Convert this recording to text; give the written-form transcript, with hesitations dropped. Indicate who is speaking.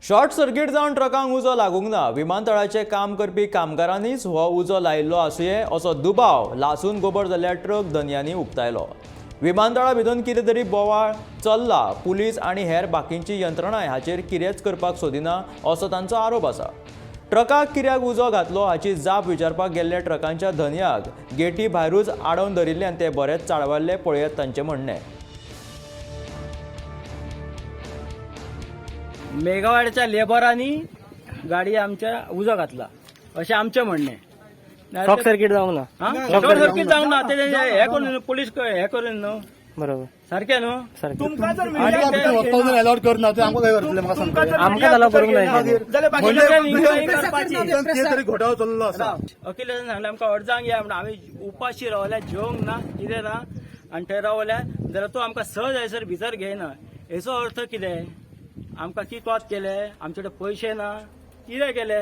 Speaker 1: Short circuit जावन ट्रकांक उजो लागूंक ना. विमानतळाचें काम करपी कामगारांनीच हो उजो लायिल्लो आसुये असो दुबाव लासून गोबर जाल्ल्या ट्रक धनयांनी उक्तायलो. विमानतळा भितर कितें तरी बोवाळ चल्ला. पुलीस आनी हेर बाकींची यंत्रणाय हाचेर कितेंच करपाक सोदिना असो तांचो आरोप आसा. ट्रकाक कित्याक उजो घातलो हाची जाप विचारपाक गेल्ल्या ट्रकांच्या धनयाक गेटी भायरूच आडोवन धरिल्ल्यान ते बरेच चाळवल्ले. पळयात तांचें म्हणणें.
Speaker 2: मेघावाड्याच्या लेबरांनी गाडी आमच्या उजो घातला अशें आमचें म्हणणें.
Speaker 3: शॉर्ट सर्किट जावंक ना.
Speaker 2: हा? शॉर्ट सर्किट जावंक ना ते हे करून पोलीस हे करून न्हू.
Speaker 3: बरोबर.
Speaker 2: सारकें न्हू.
Speaker 3: सारकें.
Speaker 4: तुमकां जर मीडिया
Speaker 5: अलॉट करना ते आमकां काय करतले म्हाका सांग.
Speaker 3: आमकां जाल्यार करूंक जाय तेणी.
Speaker 4: जाल्यार
Speaker 2: बाकीच्यांनी inquiry करपाची.
Speaker 5: ते तरी घोटाळो चल्लो आसा.
Speaker 2: अखिलेशान सांगलें आमकां अर्जांक या म्हणून. आमी उपाशी रावल्या, जेवंक ना, कितें ना आनी थंय रावल्या जाल्यार तो आमकां सहज जायसर भितर घेयना. हेचो अर्थ कितें? आमकां कितवात केले? आमचे कडेन पयशे ना, कितें केले?